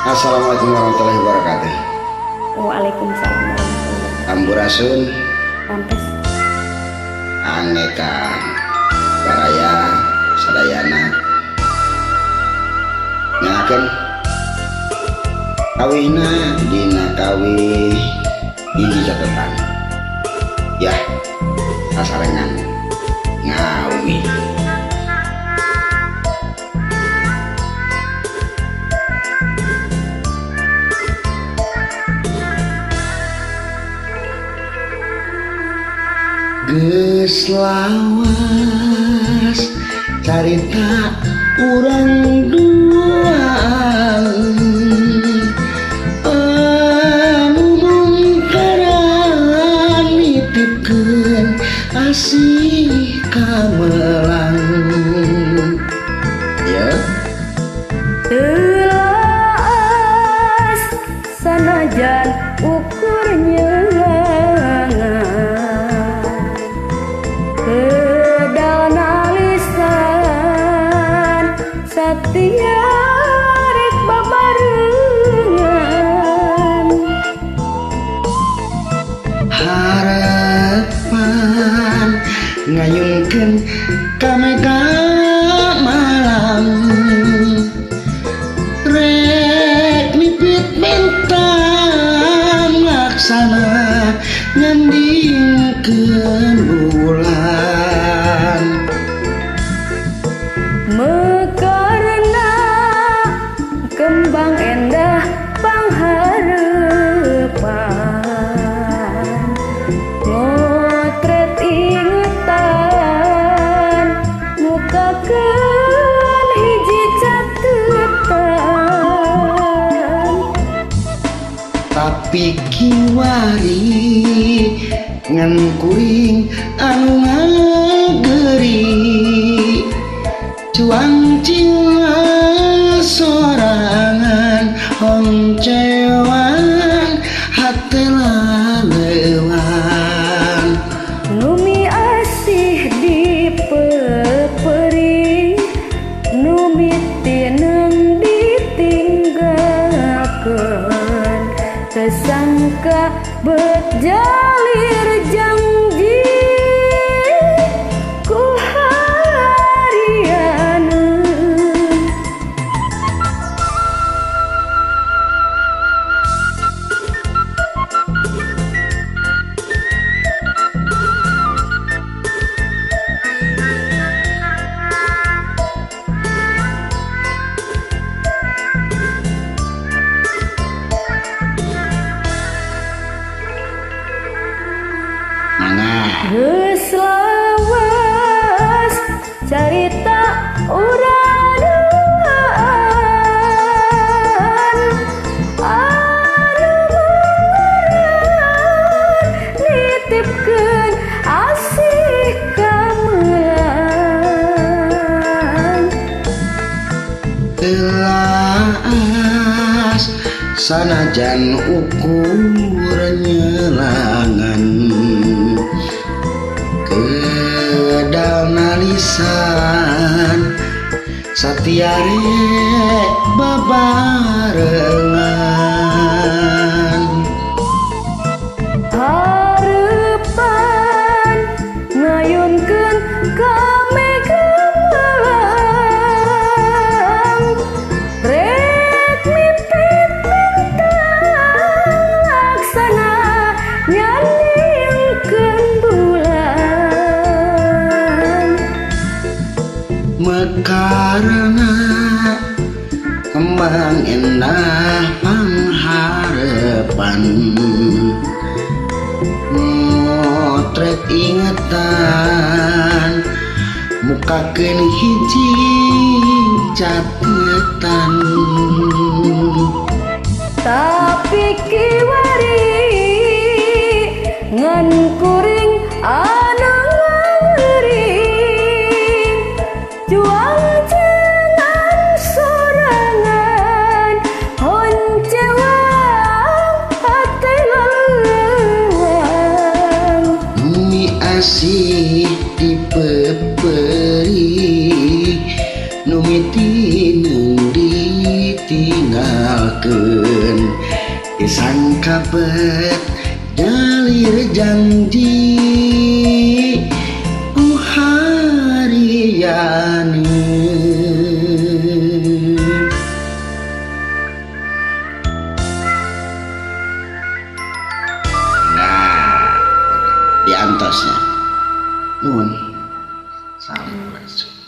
Assalamualaikum warahmatullahi wabarakatuh. Waalaikumsalam. Sampurasun. Rampes. Aneka baraya sadayana. Nyakeun kawihna dina kawih hiji catetan. Yah, sasarengan ngawih. Geus lawas carita urang duaan anu mungkaran nitipkeun asih kamelang ya teulas sanajan ukur nyeungan satia rek babarengan harapan ngayunkeun ka mega malam rek mipit bentang laksana nyandingkeun bulan mekarna kembang endah pangharepan motret ingetan mukakeun hiji catetan tapi kiwari ngan kuring anu ngageri cuang cinga sorangan honcewan hate laleuan numi asih dipeperi numi tineng ditinggalkeun tersangka bet jalir janji ku harianeun. Geus lawas carita urang duaan anu meureun nitipkeun asih kamelang teulas sanajan ukur nyelangan kedal nalisan satiare babarengan harepan ngayunkeun ka mega malam rek mipit bentang laksana nyandingkeun bulan mekarna kembang endah pangharepan motret ingetan mukakeun hiji catetan tapi kiwari ngan kuring anu ngaweri juang jangan sorangan honcewang hate laleuang mi asih dipeperi nu mitineng ditinggalkeun. Ngecewakeun disangka bet jalir janji ku harianeun. Nah, diantosnya. Nuhun. Sampurasun.